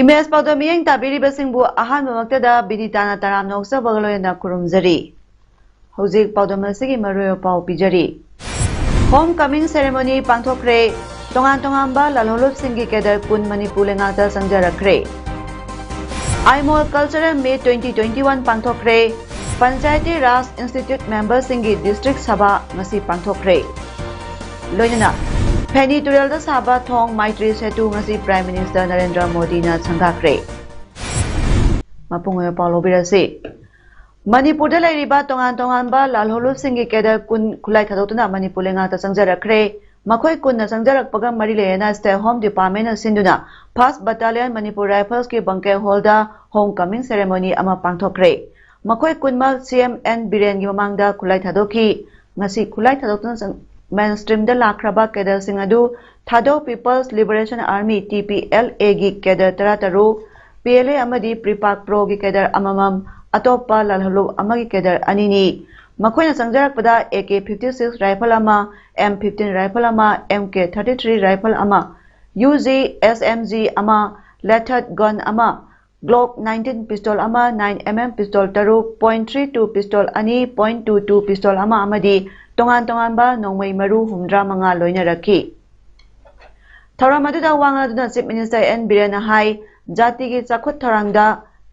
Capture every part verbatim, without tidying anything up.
Image ꯄꯥꯎꯗꯝ ꯃꯤꯠꯌꯦꯡ ꯇꯥꯕꯤꯔꯤꯕꯁꯤꯡꯕꯨ ꯑꯍꯥꯟꯕꯃꯛꯇꯗ ꯕꯤꯅꯤꯇꯥꯅ ꯇꯔꯥꯝꯅ ꯑꯣꯛꯆꯕꯒ ꯂꯣꯏꯅꯅ ꯈꯨꯔꯨꯝꯖꯔꯤ꯫ ꯍꯧꯖꯤꯛ ꯄꯥꯎꯗꯝ ꯑꯁꯤꯒꯤ ꯃꯔꯨꯑꯣꯏꯕ ꯄꯥꯎ ꯄꯤꯖꯔꯤ꯫ ꯍꯣꯝ ꯀꯃꯤꯡ ꯁꯦꯔꯦꯃꯣꯅꯤ ꯄꯥꯡꯊꯣꯛꯈ꯭ꯔꯦ꯫ ꯇꯣꯉꯥꯟ ꯇꯣꯉꯥꯟꯕ ꯂꯥꯜꯍꯧꯂꯨꯞꯁꯤꯡꯒꯤ ꯀꯦꯗꯔ ꯀꯨꯟ ꯃꯅꯤꯄꯨꯔ ꯂꯩꯉꯥꯛꯇ ꯆꯪꯖꯔꯛꯈ꯭ꯔꯦ꯫ ꯑꯥꯏꯃꯣꯜ ꯀꯜꯆꯔꯦꯜ ꯃꯤꯠ twenty twenty one ꯄꯥꯡꯊꯣꯛꯈ꯭ꯔꯦ꯫ ꯄꯟꯆꯥꯌꯇꯤ ꯔꯥꯖ ꯏꯟꯁꯇꯤꯇ꯭ꯌꯨꯠ ꯃꯦꯝꯕꯔꯁꯤꯡꯒꯤ ꯗꯤꯁꯇ꯭ꯔꯤꯛ ꯁꯚꯥ ꯉꯁꯤ ꯄꯥꯡꯊꯣꯛꯈ꯭ꯔꯦ꯫ ꯂꯣꯏꯅꯅ ꯐꯦꯅꯤ ꯇꯨꯔꯦꯜꯗ ꯁꯥꯕ ꯊꯣꯡ ꯃꯥꯏꯇ꯭ꯔꯤ ꯁꯦꯇꯨ ꯉꯁꯤ ꯄ꯭ꯔꯥꯏꯝ ꯃꯤꯅꯤꯁꯇꯔ ꯅꯔꯦꯟꯗ꯭ꯔ ꯃꯣꯗꯤꯅ ꯁꯪꯒꯥꯈ꯭ꯔꯦ꯫ ꯃꯄꯨꯡ ꯑꯣꯏꯕ ꯄꯥꯎ ꯂꯧꯕꯤꯔꯁꯤ꯫ ꯃꯅꯤꯄꯨꯔꯗ ꯂꯩꯔꯤꯕ ꯇꯣꯉꯥꯟ ꯇꯣꯉꯥꯟꯕ ꯂꯥꯜꯍꯧꯂꯨꯞꯁꯤꯡꯒꯤ ꯀꯦꯗꯔ ꯀꯨꯟ ꯈꯨꯠꯂꯥꯏ ꯊꯥꯗꯣꯛꯇꯨꯅ ꯃꯅꯤꯄꯨꯔ ꯂꯩꯉꯥꯛꯇ ꯆꯪꯖꯔꯛꯈ꯭ꯔꯦ꯫ ꯃꯈꯣꯏ ꯀꯨꯟꯅ ꯆꯪꯖꯔꯛꯄꯒ ꯃꯔꯤ ꯂꯩꯅꯅ ꯁ꯭ꯇꯦꯠ ꯍꯣꯝ ꯗꯤꯄꯥꯔꯠꯃꯦꯟꯅ ꯁꯤꯟꯗꯨꯅ ꯐꯥꯔꯁ ꯕꯠꯇꯥꯂꯤꯌꯟ ꯃꯅꯤꯄꯨꯔ ꯔꯥꯏꯐꯜꯁꯀꯤ ꯕꯪꯀꯦꯠ ꯍꯣꯜꯗ ꯍꯣꯝ ꯀꯃꯤꯡ ꯁꯦꯔꯦꯃꯣꯅꯤ ꯑꯃ ꯄꯥꯡꯊꯣꯛꯈ꯭ꯔꯦ꯫ ꯃꯈꯣꯏ ꯀꯨꯟꯃꯛ ꯁꯤ ꯑꯦꯝ ꯑꯦꯟ ꯕꯤꯔꯦꯟꯒꯤ ꯃꯃꯥꯡꯗ ꯈꯨꯠꯂꯥꯏ ꯊꯥꯗꯣꯛꯈꯤ꯫ ꯉꯁꯤ ꯈꯨꯠꯂꯥꯏ ꯊꯥꯗꯣꯛꯇꯨꯅ ꯆꯪ-, ꯃꯦꯟ ꯁ꯭ꯇ꯭ꯔꯤꯝꯗ ꯂꯥꯛꯈ꯭ꯔꯕ ꯀꯦꯗꯔꯁꯤꯡ ꯑꯗꯨ ꯊꯥꯗꯧ peoples liberation army, T P L ꯑꯦꯒꯤ ꯀꯦꯗꯔ ꯇꯔꯥꯇꯔꯨꯛ, ꯄꯤ ꯑꯦꯜ ꯑꯦ ꯑꯃꯗꯤ ꯄ꯭ꯔꯤꯄꯥꯛ ꯄ꯭ꯔꯣꯒꯤ ꯀꯦꯗꯔ ꯑꯃꯃꯝ, ꯑꯇꯣꯞꯄ ꯂꯥꯜꯍꯧꯂꯨꯞ ꯑꯃꯒꯤ ꯀꯦꯗꯔ ꯑꯅꯤꯅꯤ꯫ ꯃꯈꯣꯏꯅ ꯆꯪꯖꯔꯛꯄꯗ A K fifty six rifle ꯑꯃ, ꯑꯦꯝ ꯐꯤꯐꯇꯤꯟ ꯔꯥꯏꯐꯜ ꯑꯃ, M K thirty three rifle ꯑꯃ, U G S M G ꯑꯃ, ꯂꯦꯊꯔꯗ ꯒꯟ ꯑꯃ, ꯒ꯭ꯂꯣꯛ ꯅꯥꯏꯟꯇꯤꯟ ꯄꯤꯁꯇꯣꯜ ꯑꯃ, ꯅꯥꯏꯟ ꯑꯦꯝ ꯑꯦꯝ ꯄꯤꯁꯇꯣꯜ ꯇꯔꯨꯛ, ꯄꯣꯏꯟꯠ ꯊ꯭ꯔꯤ ꯇꯨ ꯄꯤꯁꯇꯣꯜ ꯑꯅꯤ, ꯄꯣꯏꯟꯠ ꯇꯨ ꯇꯨ ꯄꯤꯁꯇꯣꯜ ꯑꯃ ꯑꯃꯗꯤ ꯇꯣꯉꯥꯟ ꯇꯣꯉꯥꯟꯕ ꯅꯣꯡꯃꯩ ꯃꯔꯨ ꯍꯨꯝꯗ꯭ꯔꯥ ꯃꯉꯥ ꯂꯣꯏꯅꯔꯛꯈꯤ꯫ ꯊꯧꯔꯝ ꯑꯗꯨꯗ ꯋꯥ ꯉꯥꯡꯗꯨꯅ ꯆꯤꯐ ꯃꯤꯅꯤꯁꯇꯔ ꯑꯦꯟ ꯕꯤꯔꯦꯟꯅ ꯍꯥꯏ, ꯖꯥꯇꯤꯒꯤ ꯆꯥꯎꯈꯠ ꯊꯧꯔꯥꯡꯗ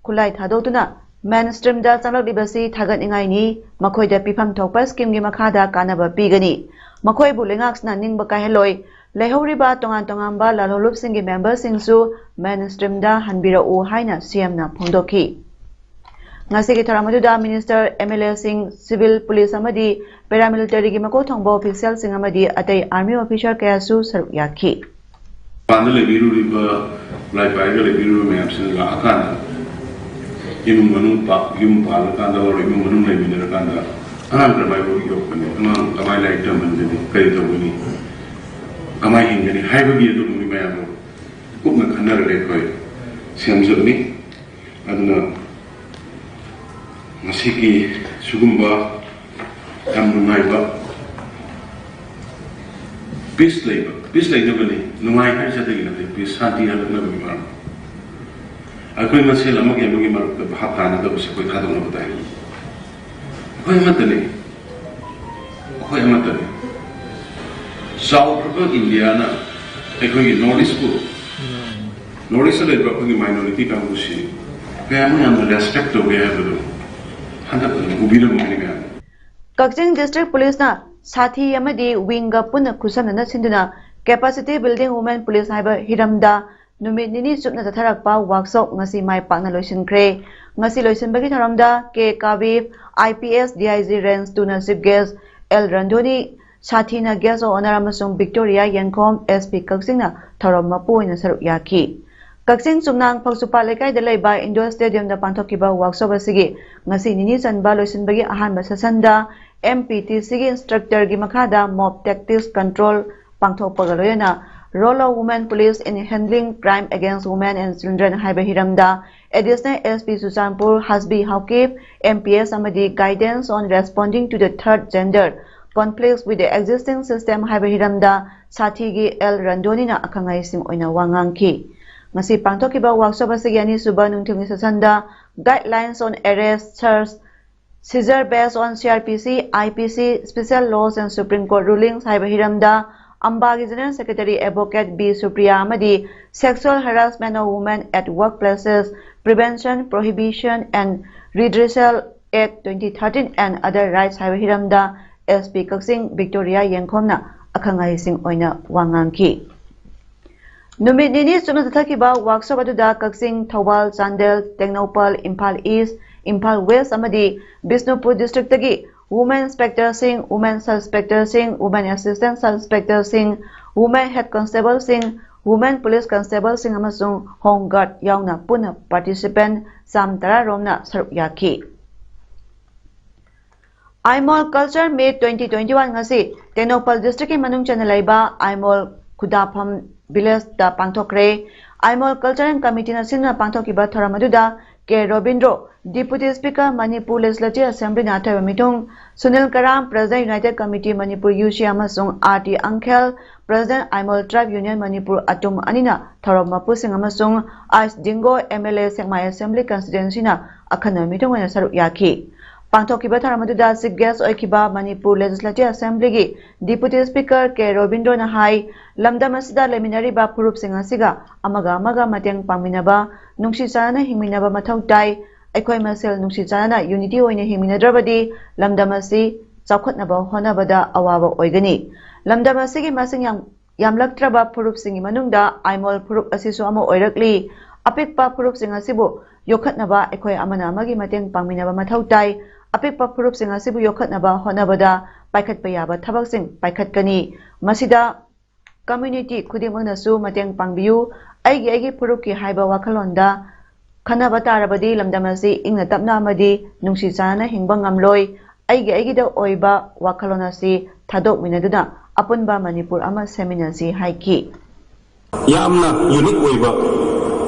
ꯈꯨꯠꯂꯥꯏ ꯊꯥꯗꯣꯛꯇꯨꯅ ꯃꯦꯟ ꯁ꯭ꯇ꯭ꯔꯤꯝꯗ ꯆꯪꯂꯛꯂꯤꯕꯁꯤ ꯊꯥꯒꯠꯅꯤꯡꯉꯥꯏꯅꯤ꯫ ꯃꯈꯣꯏꯗ ꯄꯤꯐꯝ ꯊꯣꯛꯄ ꯁ꯭ꯀꯤꯝꯒꯤ ꯃꯈꯥꯗ ꯀꯥꯟꯅꯕ ꯄꯤꯒꯅꯤ꯫ ꯃꯈꯣꯏꯕꯨ ꯂꯩꯉꯥꯛꯁꯤꯅ ꯅꯤꯡꯕ ꯀꯥꯏꯍꯜꯂꯣꯏ꯫ ꯂꯩꯍꯧꯔꯤꯕ ꯇꯣꯉꯥꯟ ꯇꯣꯉꯥꯟꯕ ꯂꯥꯜꯍꯧꯂꯨꯞꯁꯤꯡꯒꯤ ꯃꯦꯝꯕꯔꯁꯤꯡꯁꯨ ꯃꯦꯟ ꯁ꯭ꯇ꯭ꯔꯤꯝꯗ ꯍꯟꯕꯤꯔꯛꯎ ꯍꯥꯏꯅ ꯁꯤ ꯑꯦꯝꯅ ꯐꯣꯡꯗꯣꯛꯈꯤ꯫ ꯉꯁꯤꯒꯤ ꯊꯧꯔꯝ ꯑꯗꯨꯗ ꯃꯤꯅꯤꯁꯇꯔ, ꯑꯦꯝ ꯑꯦꯜ ꯑꯦꯁꯤꯡ, ꯁꯤꯚꯤꯜ, ꯄꯨꯂꯤꯁ ꯑꯃꯗꯤ ꯄꯦꯔꯥꯃꯤꯂꯤꯇꯔꯤꯒꯤ ꯃꯀꯣꯛ ꯊꯣꯡꯕ ꯑꯣꯐꯤꯁꯤꯌꯦꯜꯁꯤꯡ ꯑꯃꯗꯤ ꯑꯇꯩ ꯑꯥꯔꯃꯤ ꯑꯣꯐꯤꯁꯥꯔ ꯀꯌꯥꯁꯨ ꯁꯔꯨꯛ ꯌꯥꯈꯤ꯫ ꯃꯄꯥꯟꯗ ꯂꯩꯕꯤꯔꯨꯔꯤꯕ ꯂꯥꯏ ꯄꯥꯏꯔꯒ ꯂꯩꯕꯤꯔꯤꯕ ꯃꯌꯥꯝꯁꯤꯅ ꯂꯥꯛꯑꯀꯥꯟꯗ ꯏꯃꯨꯡ ꯃꯅꯨꯡ ꯄꯥ- ꯌꯨꯝ ꯄꯥꯜꯂꯀꯥꯟꯗ ꯑꯣꯔ ꯏꯃꯨꯡ ꯃꯅꯨꯡ ꯂꯩꯃꯤꯟꯅꯔꯀꯥꯟꯗ ꯑꯉꯥꯡ ꯀꯔꯝꯍꯥꯏꯅ ꯌꯣꯛꯀꯅꯤ, ꯑꯉꯥꯡ ꯀꯃꯥꯏꯅ ꯂꯥꯏꯔꯤꯛ ꯇꯝꯍꯟꯒꯅꯤ, ꯀꯔꯤ ꯇꯧꯒꯅꯤ, ꯀꯃꯥꯏꯅ ꯍꯤꯡꯒꯅꯤ ꯍꯥꯏꯕꯒꯤ ꯑꯗꯨꯒꯨꯝꯕꯒꯤ ꯃꯌꯥꯝꯗꯣ ꯀꯨꯞꯅ ꯈꯟꯅꯔꯒ ꯑꯩꯈꯣꯏ ꯁꯦꯝꯖꯕꯅꯤ꯫ ꯑꯗꯨꯅ ꯉꯁꯤꯒꯤ ꯁꯤꯒꯨꯝꯕ ꯌꯥꯝ ꯅꯨꯡꯉꯥꯏꯕ, ꯄꯤꯁ ꯂꯩꯕ, ꯄꯤꯁ ꯂꯩꯅꯕꯅꯤ, ꯅꯨꯡꯉꯥꯏ ꯍꯥꯏꯔꯤꯁꯦ ꯑꯇꯩꯒꯤ ꯅꯠꯇꯦ, ꯄꯤꯁ, ꯁꯥꯟꯇꯤ ꯍꯜꯂꯛꯅꯕꯒꯤ ꯃꯔꯝ꯫ ꯑꯩꯈꯣꯏ ꯃꯁꯦꯜ ꯑꯃꯒꯤ ꯑꯃꯒꯤ ꯃꯔꯛꯇ ꯚꯥꯞ ꯇꯥꯅꯗꯕꯁꯦ ꯑꯩꯈꯣꯏ ꯊꯥꯗꯣꯛꯅꯕ ꯇꯥꯏ꯫ ꯑꯩꯈꯣꯏ ꯑꯃꯠꯇꯅꯤ, ꯑꯩꯈꯣꯏ ꯑꯃꯠꯇꯅꯤ꯫ ꯆꯥꯎꯈ꯭ꯔꯕ ꯏꯟꯗꯤꯌꯥꯅ ꯑꯩꯈꯣꯏꯒꯤ ꯅꯣꯔꯠ ꯏꯁꯄꯨ, ꯅꯣꯔꯠ ꯏꯁꯇ ꯂꯩꯕ ꯑꯩꯈꯣꯏꯒꯤ ꯃꯥꯏꯅꯣꯔꯤꯇꯤ ꯀꯥꯡꯕꯨꯁꯤ ꯀꯌꯥꯃꯨꯛ ꯌꯥꯝꯅ ꯔꯦꯁꯄꯦꯛ ꯇꯧꯒꯦ ꯍꯥꯏꯕꯗꯨ ꯍꯟꯗꯛ ꯑꯗꯨꯝ ꯎꯕꯤꯔꯝꯒꯅꯤ ꯃꯌꯥꯝ꯫ ꯀꯛꯆꯤꯡ ꯗꯤꯁꯇ꯭ꯔꯤꯛ ꯄꯨꯂꯤꯁꯅ ꯁꯥꯊꯤ ꯑꯃꯗꯤ ꯋꯤꯡꯒ ꯄꯨꯟꯅ ꯈꯨꯠꯁꯝꯅꯅ ꯁꯤꯟꯗꯨꯅ Capacity Building Women Police ꯍꯥꯏꯕ ꯍꯤꯔꯝꯗ ꯅꯨꯃꯤꯠ ꯅꯤꯅꯤ ꯆꯨꯞꯅ ꯆꯠꯊꯔꯛꯄ ꯋꯥꯔꯛꯁꯣꯞ ꯉꯁꯤ ꯃꯥꯏ ꯄꯥꯛꯅ ꯂꯣꯏꯁꯤꯟꯈ꯭ꯔꯦ꯫ ꯉꯁꯤ ꯂꯣꯏꯁꯤꯟꯕꯒꯤ ꯊꯧꯔꯝꯗ ꯀꯦ ꯀꯥꯕꯤꯕ, IPS DIG Range two ꯅ Chief Guest, ꯑꯦꯜ ꯔꯟꯙꯣꯅꯤ, ꯁꯥꯊꯤꯅ Guest of Honour ꯑꯃꯁꯨꯡ ꯕꯤꯛꯇꯣꯔꯤꯌꯥ ꯌꯦꯡꯈꯣꯝ, SP ꯀꯛꯆꯤꯡꯅ ꯊꯧꯔꯝ ꯃꯄꯨ ꯑꯣꯏꯅ ꯁꯔꯨꯛ ꯌꯥꯈꯤ꯫ ꯀꯛꯆꯤꯡ ꯆꯨꯝꯅꯥꯡ ꯐꯛꯆꯨꯄꯥ ꯂꯩꯀꯥꯏꯗ ꯂꯩꯕ ꯏꯟꯗꯣꯔ ꯁ꯭ꯇꯦꯗꯤꯌꯝꯗ ꯄꯥꯡꯊꯣꯛꯈꯤꯕ ꯋꯥꯔꯛꯁꯣꯞ ꯑꯁꯤꯒꯤ ꯉꯁꯤ ꯅꯤꯅꯤ ꯆꯟꯕ ꯂꯣꯏꯁꯤꯟꯕꯒꯤ ꯑꯍꯥꯟꯕ ꯁꯦꯁꯟꯗ MPTCꯒꯤ ꯏꯟꯁꯇ꯭ꯔꯛꯇꯔꯒꯤ ꯃꯈꯥꯗ mob tactics control ꯄꯥꯡꯊꯣꯛꯄꯒ ꯂꯣꯏꯅꯅ Role of Women Police in Handling Crime Against Women and Children ꯍꯥꯏꯕ ꯍꯤꯔꯝꯗ Additional SP Churachandpur ꯍꯁꯕꯤ Haokip, MPS ꯑꯃꯗꯤ Guidance on Responding to the Third Gender Conflicts with the Existing System ꯍꯥꯏꯕ ꯍꯤꯔꯝꯗ ꯁꯥꯊꯤꯒꯤ ꯑꯦꯜ ꯔꯟꯙꯣꯅꯤꯅ ꯑꯈꯪ ꯑꯍꯩꯁꯤꯡ ꯑꯣꯏꯅ ꯋꯥ ꯉꯥꯡꯈꯤ꯫ ꯉꯁꯤ ꯄꯥꯡꯊꯣꯛꯈꯤꯕ ꯋꯥꯔꯛꯁꯣꯞ ꯑꯁꯤꯒꯤ ꯑꯅꯤꯁꯨꯕ ꯅꯨꯡꯊꯤꯜꯒꯤ ꯁꯦꯁꯟꯗ Guidelines on Arrest, Search, Seizure based on CrPC, IPC, Special Laws and Supreme Court Rulings ꯍꯥꯏꯕ ꯍꯤꯔꯝꯗ ꯑꯝꯕꯥꯒꯤ General Secretary Advocate B Supriya ꯑꯃꯗꯤ Sexual Harassment of Women at Workplaces, Prevention, Prohibition and Redressal Act twenty thirteen and Other Rights ꯍꯥꯏꯕ ꯍꯤꯔꯝꯗ SP ꯀꯛꯆꯤꯡ Victoria ꯌꯦꯡꯈꯣꯝꯅ ꯑꯈꯪ ꯑꯍꯩꯁꯤꯡ ꯑꯣꯏꯅ ꯋꯥ ꯉꯥꯡꯈꯤ꯫ ꯅꯨꯃꯤꯠ ꯅꯤꯅꯤ ꯆꯨꯞꯅ ꯆꯠꯊꯈꯤꯕ ꯋꯥꯔꯛꯁꯣꯞ ꯑꯗꯨꯗ ꯀꯛꯆꯤꯡ, ꯊꯧꯕꯥꯜ, ꯆꯥꯟꯗꯦꯜ, ꯇꯦꯡꯅꯧꯄꯜ, ꯏꯝꯐꯥꯜ ꯏꯁ, ꯏꯝꯐꯥꯜ ꯋꯦꯁ ꯑꯃꯗꯤ Bishnupur ꯗꯤꯁꯇ꯭ꯔꯤꯛꯇꯒꯤ Women Inspectorꯁꯤꯡ, Women Sub Inspectorꯁꯤꯡ, Women Assistant Sub Inspectorꯁꯤꯡ, Women Head Constableꯁꯤꯡ, Women Police Constablesꯁꯤꯡ ꯑꯃꯁꯨꯡ Home Guard ꯌꯥꯎꯅ ꯄꯨꯟꯅ participant ꯆꯥꯝ ꯇꯔꯥ ꯔꯣꯝꯅ ꯁꯔꯨꯛ ꯌꯥꯈꯤ꯫ Aimol Culture Meet twenty twenty-one ꯉꯁꯤ ꯇꯦꯡꯅꯧꯄꯜ districtꯀꯤ ꯃꯅꯨꯡ ꯆꯟꯅ ꯂꯩꯕ ꯑꯥꯏꯃꯣꯜ ꯈꯨꯗꯥꯐꯝ villageꯇ ꯄꯥꯡꯊꯣꯛꯈ꯭ꯔꯦ꯫ ꯑꯥꯏꯃꯣꯜ Cultural Committeeꯅ ꯁꯤꯟꯗꯨꯅ ꯄꯥꯡꯊꯣꯛꯈꯤꯕ ꯊꯧꯔꯝ ꯑꯗꯨꯗ ꯀꯦ Robindro, Deputy Speaker, Manipur Legislative Assemblyꯅ ꯑꯊꯣꯏꯕ ꯃꯤꯊꯨꯡ, Sunil Karam, President, United Committee Manipur, U C, ꯑꯃꯁꯨꯡ R T Angkhel, President, Aimol Tribe Union Manipur, ꯑꯇꯨꯝ ꯑꯅꯤꯅ ꯊꯧꯔꯝ ꯃꯄꯨꯁꯤꯡ ꯑꯃꯁꯨꯡ ꯑꯥꯏꯁ ꯗꯤꯡꯒꯣ, M L A, Sekmai Assembly Constituencyꯅ ꯑꯈꯟꯅꯕ ꯃꯤꯊꯨꯡ ꯑꯣꯏꯅ ꯁꯔꯨꯛ ꯌꯥꯈꯤ꯫ ꯄꯥꯡꯊꯣꯛꯈꯤꯕ ꯊꯧꯔꯝ ꯑꯗꯨꯗ Chief Guest ꯑꯣꯏꯈꯤꯕ Manipur Legislative Assemblyꯒꯤ Deputy Speaker ꯀꯦ ꯔꯣꯕꯤꯟꯗ꯭ꯔꯣꯅ ꯍꯥꯏ, ꯂꯝꯗꯝ ꯑꯁꯤꯗ ꯂꯩꯃꯤꯟꯅꯔꯤꯕ ꯐꯨꯔꯨꯞꯁꯤꯡ ꯑꯁꯤꯒ ꯑꯃꯒ ꯑꯃꯒ ꯃꯇꯦꯡ ꯄꯥꯡꯃꯤꯟꯅꯕ, ꯅꯨꯡꯁꯤ ꯆꯥꯟꯅꯅ ꯍꯤꯡꯃꯤꯟꯅꯕ ꯃꯊꯧ ꯇꯥꯏ꯫ ꯑꯩꯈꯣꯏ ꯃꯁꯦꯜ ꯅꯨꯡꯁꯤ ꯆꯥꯟꯅꯅ, unity ꯑꯣꯏꯅ ꯍꯤꯡꯃꯤꯟꯅꯗ꯭ꯔꯕꯗꯤ ꯂꯝꯗꯝ ꯑꯁꯤ ꯆꯥꯎꯈꯠꯅꯕ ꯍꯣꯠꯅꯕꯗ ꯑꯋꯥꯕ ꯑꯣꯏꯒꯅꯤ꯫ ꯂꯝꯗꯝ ꯑꯁꯤꯒꯤ ꯃꯁꯤꯡ ꯌꯥꯝ, ꯌꯥꯝꯂꯛꯇ꯭ꯔꯕ ꯐꯨꯔꯨꯞꯁꯤꯡꯒꯤ ꯃꯅꯨꯡꯗ ꯑꯥꯏꯃꯣꯜ ꯐꯨꯔꯨꯞ ꯑꯁꯤꯁꯨ ꯑꯃ ꯑꯣꯏꯔꯛꯂꯤ꯫ ꯑꯄꯤꯛꯄ ꯐꯨꯔꯨꯞꯁꯤꯡ ꯑꯁꯤꯕꯨ ꯌꯣꯛꯈꯠꯅꯕ ꯑꯩꯈꯣꯏ ꯑꯃꯅ ꯑꯃꯒꯤ ꯃꯇꯦꯡ ꯄꯥꯡꯃꯤꯟꯅꯕ ꯃꯊꯧ ꯇꯥꯏ꯫ ꯑꯄꯤꯛꯄ ꯐꯨꯔꯨꯞꯁꯤꯡ ꯑꯁꯤꯕꯨ ꯌꯣꯛꯈꯠꯅꯕ ꯍꯣꯠꯅꯕꯗ ꯄꯥꯏꯈꯠꯄ ꯌꯥꯕ ꯊꯕꯛꯁꯤꯡ ꯄꯥꯏꯈꯠꯀꯅꯤ꯫ ꯃꯁꯤꯗ community ꯈꯨꯗꯤꯡꯃꯛꯅꯁꯨ ꯃꯇꯦꯡ ꯄꯥꯡꯕꯤꯌꯨ꯫ ꯑꯩꯒꯤ, ꯑꯩꯒꯤ ꯐꯨꯔꯨꯞꯀꯤ ꯍꯥꯏꯕ ꯋꯥꯈꯜꯂꯣꯟꯗ ꯈꯟꯅꯕ ꯇꯥꯔꯕꯗꯤ ꯂꯝꯗꯝ ꯑꯁꯤ ꯏꯪꯅ ꯇꯞꯅ ꯑꯃꯗꯤ ꯅꯨꯡꯁꯤ ꯆꯥꯟꯅꯅ ꯍꯤꯡꯕ ꯉꯝꯂꯣꯏ꯫ ꯑꯩꯒꯤ, ꯑꯩꯒꯤꯗ ꯑꯣꯏꯕ ꯋꯥꯈꯜꯂꯣꯟ ꯑꯁꯤ ꯊꯥꯗꯣꯛꯃꯤꯟꯅꯗꯨꯅ ꯑꯄꯨꯟꯕ ꯃꯅꯤꯄꯨꯔ ꯑꯃ ꯁꯦꯝꯃꯤꯟꯅꯁꯤ ꯍꯥꯏꯈꯤ꯫ ꯌꯥꯝꯅ unique ꯑꯣꯏꯕ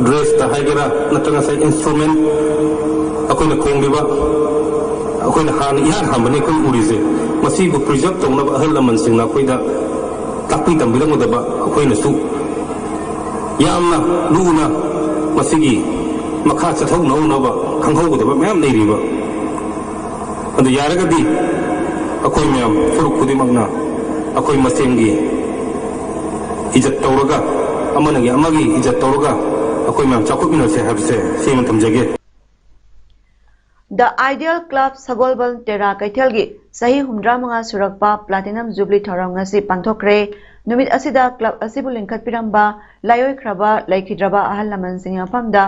dressꯇ ꯍꯥꯏꯒꯦꯔꯥ, ꯅꯠꯇ꯭ꯔꯒ ꯉꯁꯥꯏ instrument, ꯑꯩꯈꯣꯏꯅ ꯈꯣꯡꯂꯤꯕ, ꯑꯩꯈꯣꯏꯅ ꯍꯥꯟꯅ ꯏꯍꯥꯟ ꯍꯥꯟꯕꯅꯤ ꯑꯩꯈꯣꯏꯅ ꯎꯔꯤꯁꯦ꯫ ꯃꯁꯤꯕꯨ preserve ꯇꯧꯅꯕ ꯑꯍꯜ ꯂꯃꯟꯁꯤꯡꯅ ꯑꯩꯈꯣꯏꯗ ꯇꯥꯛꯄꯤ ꯇꯝꯕꯤꯔꯝꯒꯗꯕ, ꯑꯩꯈꯣꯏꯅꯁꯨ ꯌꯥꯝꯅ ꯂꯨꯅ ꯃꯁꯤꯒꯤ ꯃꯈꯥ ꯆꯠꯊꯍꯧꯅꯅꯕ ꯈꯪꯍꯧꯒꯗꯕ ꯃꯌꯥꯝ ꯂꯩꯔꯤꯕ꯫ ꯑꯗꯨ ꯌꯥꯔꯒꯗꯤ ꯑꯩꯈꯣꯏ ꯃꯌꯥꯝ ꯐꯨꯔꯨꯞ ꯈꯨꯗꯤꯡꯃꯛꯅ ꯑꯩꯈꯣꯏ ꯃꯁꯦꯟꯒꯤ ꯏꯖꯠ ꯇꯧꯔꯒ, ꯑꯃꯅꯒꯤ ꯑꯃꯒꯤ ꯏꯖꯠ ꯇꯧꯔꯒ ꯑꯩꯈꯣꯏ ꯃꯌꯥꯝ ꯆꯥꯎꯈꯠꯃꯤꯟꯅꯁꯦ ꯍꯥꯏꯕꯁꯦ ꯁꯤꯃ ꯊꯝꯖꯒꯦ꯫ The Ideal Club ꯁꯒꯣꯜꯕꯟ ꯇꯦꯔꯥ ꯀꯩꯊꯦꯜꯒꯤ ꯆꯍꯤ ꯍꯨꯝꯗ꯭ꯔꯥ ꯃꯉꯥ ꯁꯨꯔꯛꯄ Platinum Jubilee ꯊꯧꯔꯝ ꯉꯁꯤ ꯄꯥꯡꯊꯣꯛꯈ꯭ꯔꯦ꯫ ꯅꯨꯃꯤꯠ ꯑꯁꯤꯗ club ꯑꯁꯤꯕꯨ ꯂꯤꯡꯈꯠꯄꯤꯔꯝꯕ ꯂꯥꯏꯑꯣꯏꯈ꯭ꯔꯕ, ꯂꯩꯈꯤꯗ꯭ꯔꯕ ꯑꯍꯜ ꯂꯃꯟꯁꯤꯡꯒꯤ ꯃꯐꯝꯗ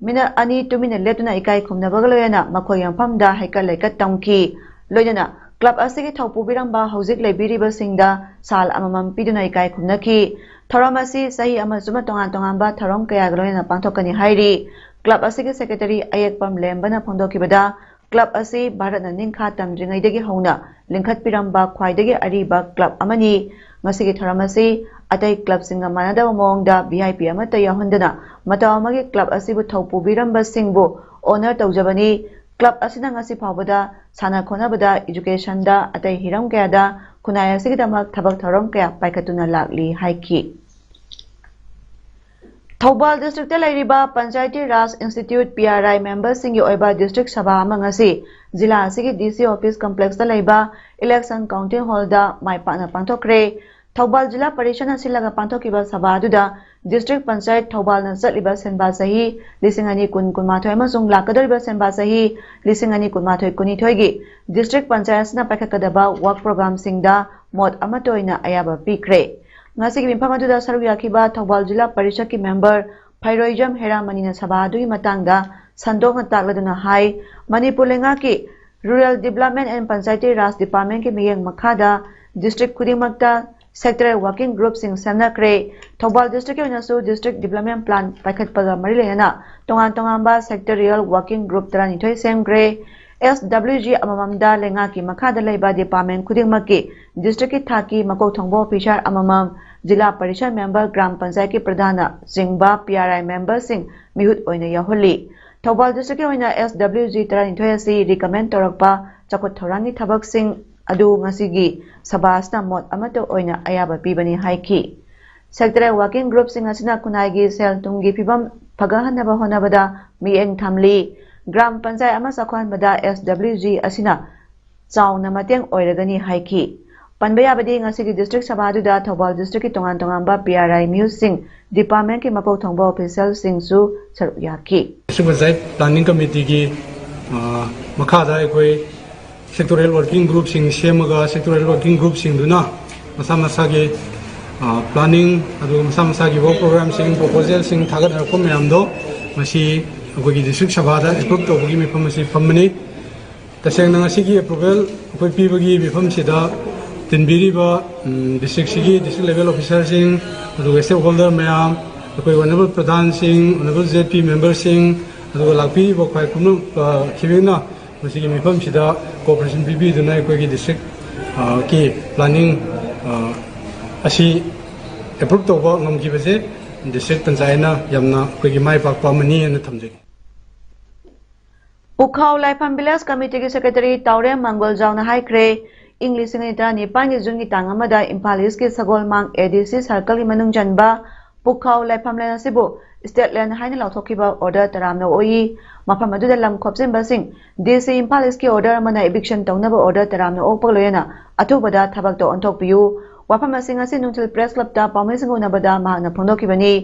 minute ꯑꯅꯤ ꯇꯨꯃꯤꯟꯅ ꯂꯦꯞꯇꯨꯅ ꯏꯀꯥꯏ ꯈꯨꯝꯅꯕꯒ ꯂꯣꯏꯅꯅ ꯃꯈꯣꯏꯒꯤ ꯃꯐꯝꯗ ꯍꯩꯀꯠ ꯂꯩꯀꯠ ꯇꯝꯈꯤ꯫ ꯂꯣꯏꯅꯅ club ꯑꯁꯤꯒꯤ ꯊꯧꯄꯨꯕꯤꯔꯝꯕ ꯍꯧꯖꯤꯛ ꯂꯩꯕꯤꯔꯤꯕꯁꯤꯡꯗ ꯁꯥꯜ ꯑꯃꯃꯝ ꯄꯤꯗꯨꯅ ꯏꯀꯥꯏ ꯈꯨꯝꯅꯈꯤ꯫ ꯊꯧꯔꯝ ꯑꯁꯤ ꯆꯍꯤ ꯑꯃ ꯆꯨꯞꯅ ꯇꯣꯉꯥꯟ ꯇꯣꯉꯥꯟꯕ ꯊꯧꯔꯝ ꯀꯌꯥꯒ ꯂꯣꯏꯅꯅ ꯄꯥꯡꯊꯣꯛꯀꯅꯤ ꯍꯥꯏꯔꯤ꯫ ꯀ꯭ꯂꯕ ꯑꯁꯤꯒꯤ ꯁꯦꯀ꯭ꯔꯦꯇꯔꯤ ꯑꯌꯦꯛꯄꯝ ꯂꯦꯝꯕꯅ ꯐꯣꯡꯗꯣꯛꯈꯤꯕꯗ, ꯀ꯭ꯂꯕ ꯑꯁꯤ ꯚꯥꯔꯠꯅ ꯅꯤꯡꯈꯥ ꯇꯝꯗ꯭ꯔꯤꯉꯩꯗꯒꯤ ꯍꯧꯅ ꯂꯤꯡꯈꯠꯄꯤꯔꯝꯕ ꯈ꯭ꯋꯥꯏꯗꯒꯤ ꯑꯔꯤꯕ ꯀ꯭ꯂꯕ ꯑꯃꯅꯤ꯫ ꯉꯁꯤꯒꯤ ꯊꯧꯔꯝ ꯑꯁꯤ ꯑꯇꯩ ꯀ꯭ꯂꯕꯁꯤꯡꯒ ꯃꯥꯟꯅꯗꯕ ꯃꯑꯣꯡꯗ ꯚꯤ ꯑꯥꯏ ꯄꯤ ꯑꯃꯠꯇ ꯌꯥꯎꯍꯟꯗꯅ ꯃꯇꯧ ꯑꯃꯒꯤ ꯀ꯭ꯂꯕ ꯑꯁꯤꯕꯨ ꯊꯧ ꯄꯨꯕꯤꯔꯝꯕꯁꯤꯡꯕꯨ ꯑꯣꯅꯔ ꯇꯧꯖꯕꯅꯤ꯫ ꯀ꯭ꯂꯕ ꯑꯁꯤꯅ ꯉꯁꯤ ꯐꯥꯎꯕꯗ ꯁꯥꯟꯅ ꯈꯣꯠꯅꯕꯗ, ꯏꯖꯨꯀꯦꯁꯟꯗ, ꯑꯇꯩ ꯍꯤꯔꯝ ꯀꯌꯥꯗ ꯈꯨꯟꯅꯥꯏ ꯑꯁꯤꯒꯤꯗꯃꯛ ꯊꯕꯛ ꯊꯧꯔꯝ ꯀꯌꯥ ꯄꯥꯏꯈꯠꯇꯨꯅ ꯂꯥꯛꯂꯤ ꯍꯥꯏꯈꯤ꯫ ꯊꯧꯕꯥꯜ ꯗꯤꯁꯇ꯭ꯔꯤꯛꯇ ꯂꯩꯔꯤꯕ ꯄꯟꯆꯥꯌꯇꯤ ꯔꯥꯖ ꯏꯟꯁꯇꯤꯇ꯭ꯌꯨꯠ, ꯄꯤ ꯑꯥꯔ ꯑꯥꯏ, ꯃꯦꯝꯕꯔꯁꯤꯡꯒꯤ ꯑꯣꯏꯕ ꯗꯤꯁꯇ꯭ꯔꯤꯛ ꯁꯚꯥ ꯑꯃ ꯉꯁꯤ ꯖꯤꯂꯥ ꯑꯁꯤꯒꯤ ꯗꯤ ꯁꯤ ꯑꯣꯐꯤꯁ ꯀꯝꯄ꯭ꯂꯦꯛꯁꯇ ꯂꯩꯕ ꯏꯂꯦꯛꯁꯟ ꯀꯥꯎꯟꯇꯤꯡ ꯍꯣꯜꯗ ꯃꯥꯏ ꯄꯥꯛꯅ ꯄꯥꯡꯊꯣꯛꯈ꯭ꯔꯦ꯫ ꯊꯧꯕꯥꯜ ꯖꯤꯂꯥ ꯄꯔꯤꯁꯗꯅ ꯁꯤꯜꯂꯒ ꯄꯥꯡꯊꯣꯛꯈꯤꯕ ꯁꯚꯥ ꯑꯗꯨꯗ ꯗꯤꯁꯇ꯭ꯔꯤꯛ ꯄꯟꯆꯥꯌꯠ ꯊꯧꯕꯥꯜꯅ ꯆꯠꯂꯤꯕ ꯁꯦꯟꯕꯥ ꯆꯍꯤ ꯂꯤꯁꯤꯡ ꯑꯅꯤ ꯀꯨꯟ ꯀꯨꯟꯃꯥꯊꯣꯏ ꯑꯃꯁꯨꯡ ꯂꯥꯛꯀꯗꯧꯔꯤꯕ ꯁꯦꯟꯕꯥ ꯆꯍꯤ ꯂꯤꯁꯤꯡ ꯑꯅꯤ ꯀꯨꯟꯃꯥꯊꯣꯏ ꯀꯨꯟꯅꯤꯊꯣꯏꯒꯤ ꯗꯤꯁꯇ꯭ꯔꯤꯛ ꯄꯟꯆꯥꯌꯠꯁꯤꯅ ꯄꯥꯏꯈꯠꯀꯗꯕ ꯋꯥꯔꯛ ꯄ꯭ꯔꯣꯒ꯭ꯔꯥꯝꯁꯤꯡꯗ ꯃꯣꯠ ꯑꯃꯠꯇ ꯑꯣꯏꯅ ꯑꯌꯥꯕ ꯄꯤꯈ꯭ꯔꯦ꯫ ꯉꯁꯤꯒꯤ ꯃꯤꯐꯝ ꯑꯗꯨꯗ ꯁꯔꯨꯛ ꯌꯥꯈꯤꯕ ꯊꯧꯕꯥꯜ ꯖꯤꯂꯥ ꯄꯔꯤꯁꯗꯀꯤ ꯃꯦꯝꯕꯔ ꯐꯩꯔꯣꯏꯖꯝ ꯍꯦꯔꯥꯃꯅꯤꯅ ꯁꯚꯥ ꯑꯗꯨꯒꯤ ꯃꯇꯥꯡꯗ ꯁꯟꯗꯣꯛꯅ ꯇꯥꯛꯂꯗꯨꯅ ꯍꯥꯏ, ꯃꯅꯤꯄꯨꯔ ꯂꯩꯉꯥꯛꯀꯤ ꯔꯨꯔꯦꯜ ꯗꯤꯕ꯭ꯂꯞꯃꯦꯟ ꯑꯦꯟ ꯄꯟꯆꯥꯌꯇꯤ ꯔꯥꯖ ꯗꯤꯄꯥꯔꯠꯃꯦꯟꯒꯤ ꯃꯤꯠꯌꯦꯡ ꯃꯈꯥꯗ ꯗꯤꯁꯇ꯭ꯔꯤꯛ ꯈꯨꯗꯤꯡꯃꯛꯇ ꯁꯦꯛꯇꯔꯦꯜ ꯋꯥꯔꯀꯤꯡ ꯒ꯭ꯔꯨꯞꯁꯤꯡ ꯁꯦꯝꯅꯈ꯭ꯔꯦ꯫ ꯊꯧꯕꯥꯜ ꯗꯤꯁꯇ꯭ꯔꯤꯛꯀꯤ ꯑꯣꯏꯅꯁꯨ ꯗꯤꯁꯇ꯭ꯔꯤꯛ ꯗꯤꯕ꯭ꯂꯞꯃꯦꯟ ꯄ꯭ꯂꯥꯟ ꯄꯥꯏꯈꯠꯄꯒ ꯃꯔꯤ ꯂꯩꯅꯅ ꯇꯣꯉꯥꯟ ꯇꯣꯉꯥꯟꯕ ꯁꯦꯛꯇꯔꯤꯌꯦꯜ ꯋꯥꯔꯀꯤꯡ ꯒ꯭ꯔꯨꯞ ꯇꯔꯥꯅꯤꯊꯣꯏ ꯁꯦꯝꯈ꯭ꯔꯦ꯫ ꯑꯦꯁ ꯗꯕ꯭ꯂꯤꯎ ꯖꯤ ꯑꯃꯃꯝꯗ ꯂꯩꯉꯥꯛꯀꯤ ꯃꯈꯥꯗ ꯂꯩꯕ ꯗꯤꯄꯥꯔꯠꯃꯦꯟ ꯈꯨꯗꯤꯡꯃꯛꯀꯤ ꯗꯤꯁꯇ꯭ꯔꯤꯛꯀꯤ ꯊꯥꯛꯀꯤ ꯃꯀꯣꯛ ꯊꯣꯡꯕ ꯑꯣꯐꯤꯁꯥꯔ ꯑꯃꯃꯝ, ꯖꯤꯂꯥ ꯄꯔꯤꯁꯗ ꯃꯦꯝꯕꯔ, ꯒ꯭ꯔꯥꯝ ꯄꯟꯆꯥꯌꯠꯀꯤ ꯄ꯭ꯔꯙꯥꯟꯅꯆꯤꯡꯕ ꯄꯤ ꯑꯥꯔ ꯑꯥꯏ ꯃꯦꯝꯕꯔꯁꯤꯡ ꯃꯤꯍꯨꯠ ꯑꯣꯏꯅ ꯌꯥꯎꯍꯜꯂꯤ꯫ ꯊꯧꯕꯥꯜ ꯗꯤꯁꯇ꯭ꯔꯤꯛꯀꯤ ꯑꯣꯏꯅ ꯑꯦꯁ ꯗꯕ꯭ꯂꯤꯎ ꯖꯤ ꯇꯔꯥꯅꯤꯊꯣꯏ ꯑꯁꯤ ꯔꯤꯀꯃꯦꯟ ꯇꯧꯔꯛꯄ ꯆꯥꯎꯈꯠ ꯊꯧꯔꯥꯡꯒꯤ ꯊꯕꯛꯁꯤꯡ ꯑꯗꯨ ꯉꯁꯤꯒꯤ ꯁꯚꯥ ꯑꯁꯤꯅ ꯃꯣꯠ ꯑꯃꯠꯇ ꯑꯣꯏꯅ ꯑꯌꯥꯕ ꯄꯤꯕꯅꯤ ꯍꯥꯏꯈꯤ꯫ ꯁꯦꯛꯇꯔꯦꯜ ꯋꯥꯔꯀꯤꯡ ꯒ꯭ꯔꯨꯞꯁꯤꯡ ꯑꯁꯤꯅ ꯈꯨꯟꯅꯥꯏꯒꯤ ꯁꯦꯜ ꯊꯨꯝꯒꯤ ꯐꯤꯕꯝ ꯐꯒꯠꯍꯟꯅꯕ ꯍꯣꯠꯅꯕꯗ ꯃꯤꯠꯌꯦꯡ ꯊꯝꯂꯤ꯫ ꯒ꯭ꯔꯥꯝ ꯄꯟꯆꯥꯌꯠ ꯑꯃ ꯆꯥꯎꯈꯠꯍꯟꯕꯗ ꯑꯦꯁ ꯗꯕ꯭ꯂꯤꯎ ꯖꯤ ꯑꯁꯤꯅ ꯆꯥꯎꯅ ꯃꯇꯦꯡ ꯑꯣꯏꯔꯒꯅꯤ ꯍꯥꯏꯈꯤ꯫ ꯄꯟꯕ ꯌꯥꯕꯗꯤ, ꯉꯁꯤꯒꯤ ꯗꯤꯁꯇ꯭ꯔꯤꯛ ꯁꯚꯥ ꯑꯗꯨꯗ ꯊꯧꯕꯥꯜ ꯗꯤꯁꯇ꯭ꯔꯤꯛꯀꯤ ꯇꯣꯉꯥꯟ ꯇꯣꯉꯥꯟꯕ ꯄꯤ ꯑꯥꯔ ꯑꯥꯏ ꯃꯤꯍꯨꯠꯁꯤꯡ, ꯗꯤꯄꯥꯔꯠꯃꯦꯟꯒꯤ ꯃꯀꯣꯛ ꯊꯣꯡꯕ ꯑꯣꯐꯤꯁꯤꯌꯦꯜꯁꯤꯡꯁꯨ ꯁꯔꯨꯛ ꯌꯥꯈꯤ꯫ ꯗꯤꯁꯇ꯭ꯔꯤꯛ ꯄꯟꯆꯥꯌꯠ ꯄ꯭ꯂꯥꯅꯤꯡ ꯀꯃꯤꯇꯤꯒꯤ, ꯑ, ꯃꯈꯥꯗ ꯑꯩꯈꯣꯏ ꯁꯦꯛꯇꯣꯔꯤꯌꯦꯜ ꯋꯥꯔꯀꯤꯡ ꯒ꯭ꯔꯨꯞꯁꯤꯡ ꯁꯦꯝꯃꯒ, ꯁꯦꯛꯇꯣꯔꯤꯌꯦꯜ ꯋꯥꯔꯀꯤꯡ ꯒ꯭ꯔꯨꯞꯁꯤꯡꯗꯨꯅ ꯃꯁꯥ ꯃꯁꯥꯒꯤ, ꯑ, ꯄ꯭ꯂꯥꯅꯤꯡ, ꯑꯗꯨꯒ ꯃꯁꯥ ꯃꯁꯥꯒꯤ ꯋꯥꯔꯛ ꯄ꯭ꯔꯣꯒ꯭ꯔꯥꯝꯁꯤꯡ, ꯄ꯭ꯔꯣꯄꯣꯖꯦꯜꯁꯤꯡ ꯊꯥꯒꯠꯅꯔꯛꯄ ꯃꯌꯥꯝꯗꯣ ꯉꯁꯤ ꯑꯩꯈꯣꯏꯒꯤ ꯗꯤꯁꯇ꯭ꯔꯤꯛ ꯁꯚꯥꯗ ꯑꯦꯄ꯭ꯔꯨꯞ ꯇꯧꯕꯒꯤ ꯃꯤꯐꯝ ꯑꯁꯤ ꯐꯝꯕꯅꯤ꯫ ꯇꯁꯦꯡꯅ ꯉꯁꯤꯒꯤ ꯑꯦꯄ꯭ꯔꯨꯚꯦꯜ ꯑꯩꯈꯣꯏ ꯄꯤꯕꯒꯤ ꯃꯤꯐꯝꯁꯤꯗ ꯇꯤꯟꯕꯤꯔꯤꯕ ꯗꯤꯁꯇ꯭ꯔꯤꯛꯁꯤꯒꯤ ꯗꯤꯁꯇ꯭ꯔꯤꯛ ꯂꯦꯚꯦꯜ ꯑꯣꯐꯤꯁꯥꯔꯁꯤꯡ, ꯑꯗꯨꯒ ꯁ꯭ꯇꯦꯛ ꯍꯣꯜꯗꯔ ꯃꯌꯥꯝ, ꯑꯩꯈꯣꯏ ꯑꯣꯅꯔꯦꯕꯜ ꯄ꯭ꯔꯙꯥꯟꯁꯤꯡ, ꯑꯣꯅꯔꯦꯕꯜ ꯖꯦꯠ ꯄꯤ ꯃꯦꯝꯕꯔꯁꯤꯡ, ꯑꯗꯨꯒ ꯂꯥꯛꯄꯤꯔꯤꯕ ꯈ꯭ꯋꯥꯏ ꯄꯨꯝꯅꯃꯛ ꯈꯤꯕꯦꯛꯅ ꯃꯁꯤꯒꯤ ꯃꯤꯐꯝꯁꯤꯗ ꯀꯣꯑꯣꯄꯔꯦꯁꯟ ꯄꯤꯕꯤꯗꯨꯅ ꯑꯩꯈꯣꯏꯒꯤ ꯗꯤꯁꯇ꯭ꯔꯤꯛ ꯀꯤ ꯄ꯭ꯂꯥꯅꯤꯡ ꯑꯁꯤ ꯑꯦꯄ꯭ꯔꯨꯞ ꯇꯧꯕ ꯉꯝꯈꯤꯕꯁꯦ ꯗꯤꯁꯇ꯭ꯔꯤꯛ ꯄꯟꯆꯥꯌꯠꯅ ꯌꯥꯝꯅ ꯑꯩꯈꯣꯏꯒꯤ ꯃꯥꯏ ꯄꯥꯛꯄ ꯑꯃꯅꯤ ꯍꯥꯏꯅ ꯊꯝꯖꯒꯦ꯫ ꯄꯨꯈꯥꯎ ꯂꯥꯏꯐꯝ ꯚꯤꯂꯦꯖ ꯀꯃꯤꯇꯤꯒꯤ ꯁꯦꯀ꯭ꯔꯦꯇꯔꯤ ꯇꯥꯎꯔꯦꯝ ꯃꯪꯒꯣꯜꯖꯥꯎꯅ ꯍꯥꯏꯈ꯭ꯔꯦ, ꯏꯪ ꯂꯤꯁꯤꯡ ꯑꯅꯤ ꯇꯔꯥꯅꯤꯄꯥꯟꯒꯤ ꯖꯨꯟꯒꯤ ꯇꯥꯡ ꯑꯃꯗ ꯏꯝꯐꯥꯜ ꯏꯁꯀꯤ ꯁꯒꯣꯜꯃꯥꯡ ꯑꯦ ꯗꯤ ꯁꯤ ꯁꯔꯀꯜꯒꯤ ꯃꯅꯨꯡ ꯆꯟꯕ ꯄꯨꯈꯥꯎ ꯂꯥꯏꯐꯝ ꯂꯦꯟ ꯑꯁꯤꯕꯨ ꯁ꯭ꯇꯦꯠ ꯂꯦꯟ ꯍꯥꯏꯅ ꯂꯥꯎꯊꯣꯛꯈꯤꯕ ꯑꯣꯔꯗꯔ ꯇꯔꯥꯝꯅ ꯑꯣꯛꯏ꯫ ꯃꯐꯝ ꯑꯗꯨꯗ ꯂꯝ ꯈꯣꯞꯆꯤꯟꯕꯁꯤꯡ ꯗꯤ ꯁꯤ ꯏꯝꯐꯥꯜ ꯏꯁꯀꯤ ꯑꯣꯔꯗꯔ ꯑꯃꯅ ꯏꯚꯤꯛꯁꯟ ꯇꯧꯅꯕ ꯑꯣꯔꯗꯔ ꯇꯔꯥꯝꯅ ꯑꯣꯛꯄꯒ ꯂꯣꯏꯅꯅ ꯑꯊꯨꯕꯗ ꯊꯕꯛꯇ ꯑꯣꯟꯊꯣꯛꯄꯤꯌꯨ꯫ ꯋꯥꯐꯝ ꯑꯁꯤꯡ ꯑꯁꯤ ꯅꯨꯡꯊꯤꯜ ꯄ꯭ꯔꯦꯁ ꯀ꯭ꯂꯕꯇ ꯄꯥꯎꯃꯤꯁꯤꯡꯒ ꯎꯅꯕꯗ ꯃꯍꯥꯛꯅ ꯐꯣꯡꯗꯣꯛꯈꯤꯕꯅꯤ꯫